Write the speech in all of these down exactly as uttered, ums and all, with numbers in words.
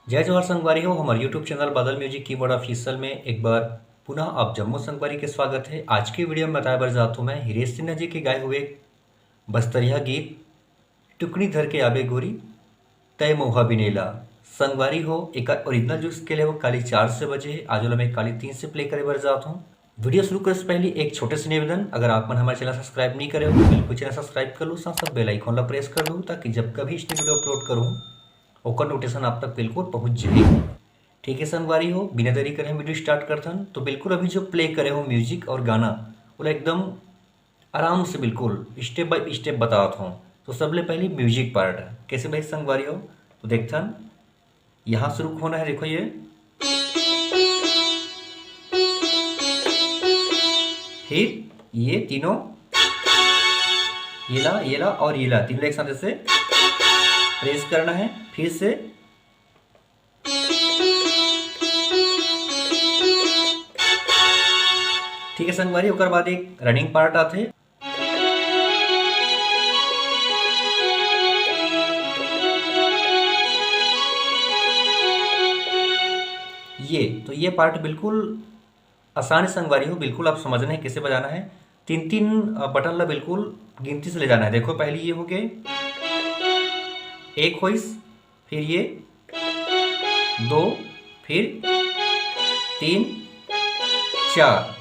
जय जोहार संगवारी हो, हमर YouTube चैनल बादल म्यूजिक कीबोर्ड ऑफिशियल में एक बार पुनः आप जम्मो संगवारी के स्वागत है। आज के वीडियो में बताए बर जात हूँ मैं हिरेश सिन्हा जी के गाए हुए बस्तरिया गीत टुकनी धर के आबे गोरी तय मउहा बिनेला। संगवारी हो, एकर ओरिजिनल जो स्केल है वो काली चार से बजे है, आज वाला मैं काली तीन से प्ले करे बर जात हूँ। वीडियो शुरू करे से पहले एक छोटे से निवेदन, अगर आप मन हमारे चैनल सब्सक्राइब नहीं करे हो तो बिल्कुल चैनल सब्सक्राइब कर लो, साथ साथ बेल आइकन ला प्रेस कर दो, ताकि जब कभी इसने वीडियो अपलोड करूँ ओकर नोटिफिकेशन आप तक बिल्कुल पहुँच जाए। ठीक है संगवारी हो, बिना देरी करे हम वीडियो स्टार्ट करथन। तो बिल्कुल अभी जो प्ले करे हो म्यूजिक और गाना, वो एकदम आराम से बिल्कुल स्टेप बाय स्टेप बतात हूँ। तो सबले पहले म्यूजिक पार्ट कैसे भाई संगवारी हो, तो देखथन यहाँ शुरू होना है। देखो ये, फिर ये तीनों, ये ला, ये ला और ये ला, तीनों एक साथ ऐसे प्रेस करना है। फिर से ठीक है संगवारी, ओकर बाद एक रनिंग पार्ट आथे। ये तो ये पार्ट बिल्कुल आसान है संगवारी हो, बिल्कुल आप समझना है कैसे बजाना है। तीन तीन बटन ला बिल्कुल गिनती से ले जाना है। देखो पहले ये हो गए, एक होइस, फिर ये दो, फिर तीन, चार,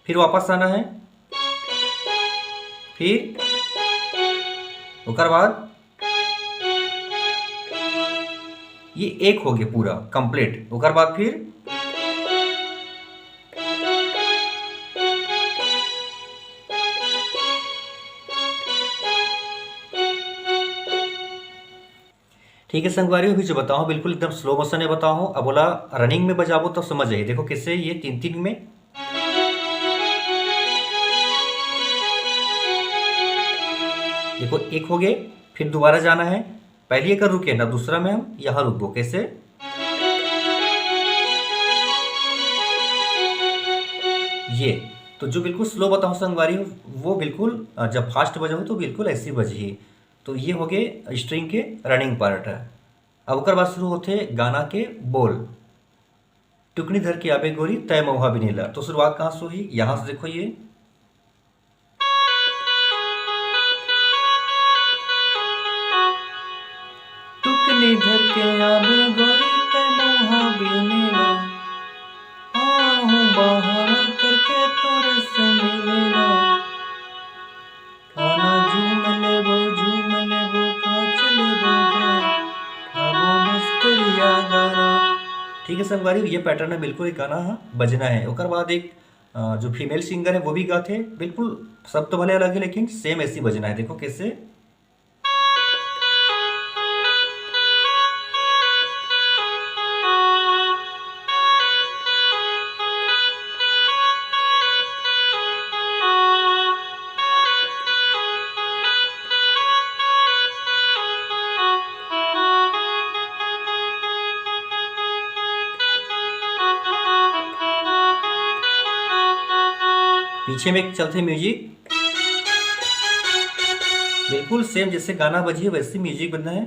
फिर वापस आना है, फिर ओकर बाद ये एक हो गया पूरा कंप्लीट। ओकर बाद फिर ठीक है संगवारी, अभी जो बताओ बिल्कुल एकदम स्लो मोशन में बताओ। अब बोला रनिंग में बजाबो तो समझ आइए। देखो कैसे ये तीन तीन में, देखो एक हो गए, फिर दोबारा जाना है, पहली एक रुके ना, दूसरा में हम यहाँ रुकबो। कैसे? ये तो जो बिल्कुल स्लो बताओ संगवारी, वो बिल्कुल जब फास्ट बजाओ तो बिल्कुल ऐसी बजी। तो ये हो गए स्ट्रिंग के रनिंग पार्ट। अब ओकर बाद शुरू होते गाना के बोल, टुकनी धर के आबे गोरी तय मउहा बिनेला। तो शुरुआत कहाँ से हुई? यहाँ से देखो ये टुकनी धर के आबे गोरी तय मउहा बिनेला, आहू बहाना करके तोरे से मिलेला। खाना झूम लेबो, झूम लेबो, काच लेबो गे, खाबो बस्तरिया गाना। ठीक है संगवारी, ये पैटर्न है बिल्कुल, एक गाना है, बजना है। ओकर बाद एक जो फीमेल सिंगर है वो भी गाते, बिल्कुल सब तो भले अलग है लेकिन सेम ऐसी बजना है। देखो कैसे। पीछे में चलते म्यूजिक, बिल्कुल सेम जैसे गाना बजी है वैसे म्यूजिक बनना है।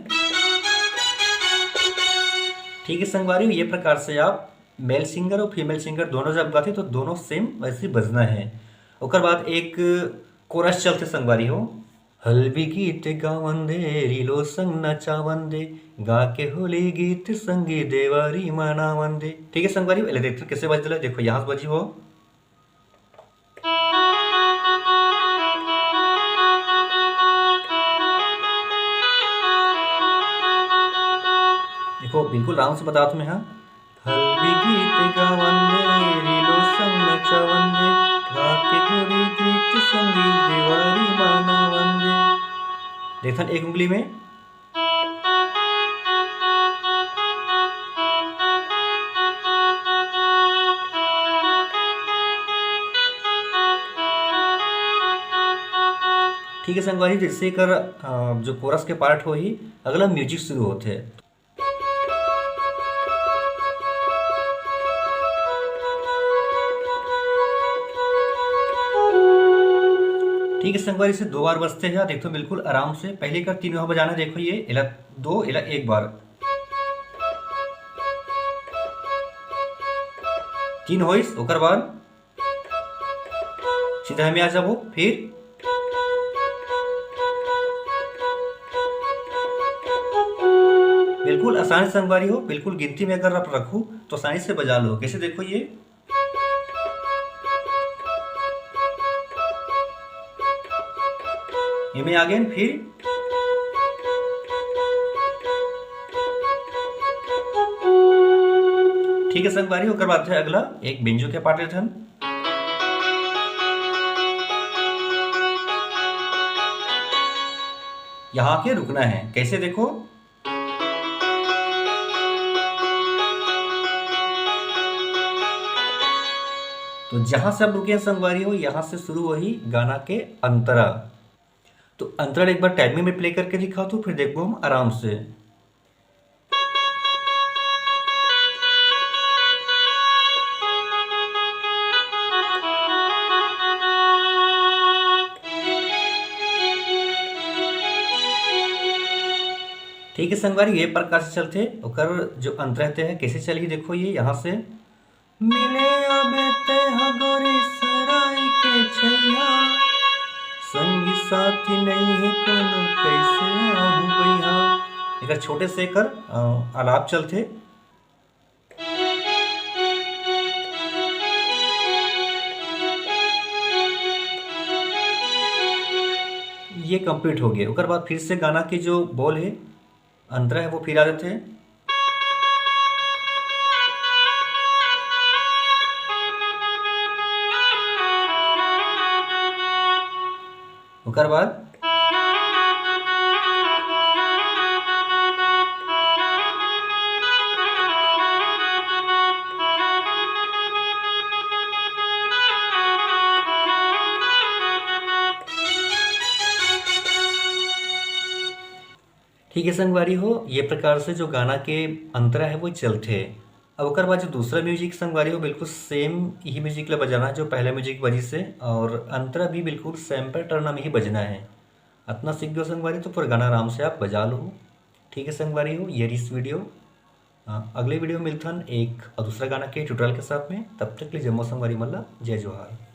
ठीक है संगवारी, ये प्रकार से आप मेल सिंगर और फीमेल सिंगर दोनों जब गाते तो दोनों सेम वैसे बजना है। ओकर बाद एक कोरस चलते संगवारी हो। हल्बी गीत गावन दे, रीलो संग नचावन दे, गा के होली गीत संगी देवारी मनावन दे। ठीक है संगवारी, पहले देखते कैसे बजला। देखो यहाँ से बजी हो। देखो बिल्कुल आराम से बता तुम्हें। हाँ, हल्बी गीत गावन दे, रीलो संग नचावन दे, गा के गोरी गीत संगी देवारी मनावन दे। देखन एक उंगली में। ठीक है संगवारी, जैसे कर जो कोरस के पार्ट हो ही, अगला म्यूजिक शुरू होते हैं। ठीक है संगवारी, इसे दो बार बजते हैं। देखो बिल्कुल आराम से, पहले कर तीन बार बजाना। देखो ये एला दो, एला एक बार। तीन होइस, ओकर बाद सीधा एमे आ जाबो। फिर बिल्कुल आसानी से संगवारी हो, बिल्कुल गिनती में अगर आप रखू तो आसानी से बजा लो। कैसे, देखो ये, एमे आ गेन। फिर ठीक है संगवारी, ओकर बाद है अगला एक बेंजो के पार्ट लेथन। यहाँ के रुकना है। कैसे, देखो, तो जहां से आप रुके हैं संगवारी हो, यहां से शुरू वही गाना के अंतरा। तो अंतरा एक बार टाइमिंग में प्ले करके दिखाओ, तो फिर देखो हम आराम से। ठीक है संगवारी, ये प्रकार से चलथे। ओकर जो अंतरा हे, कैसे चलही, देखो ये यहाँ से, मिले आबे ते ह गोरी सराय के छैया, संगी साथी नइ हे कोनो, कैसे आहू बइहा। एकर छोटे से एकर, अ, आलाप चलथे। ये कंप्लीट हो गया। ओकर बाद फिर से गाना के जो बोल है, अंतरा है, वो फिर आ जाते हैं। ओकर बाद ठीक है संगवारी हो, ये प्रकार से जो गाना के अंतरा है वो चलथे। अब ओकर बाद जो दूसरा म्यूजिक संगवारी हो, बिल्कुल सेम यही म्यूजिक ला बजाना जो पहला म्यूजिक बजिस हे, और अंतरा भी बिल्कुल सेम पैटर्न में ही बजना है। अतना सीख गयो संगवारी, तो पूरा गाना आराम से आप बजा लो। ठीक है संगवारी हो, ये रहिस वीडियो। हाँ, अगले वीडियो में मिलथन एक और दूसरा गाना के ट्यूटोरियल के साथ में। तब तक के लिए जम्मो संगवारी मन ला जय जोहार।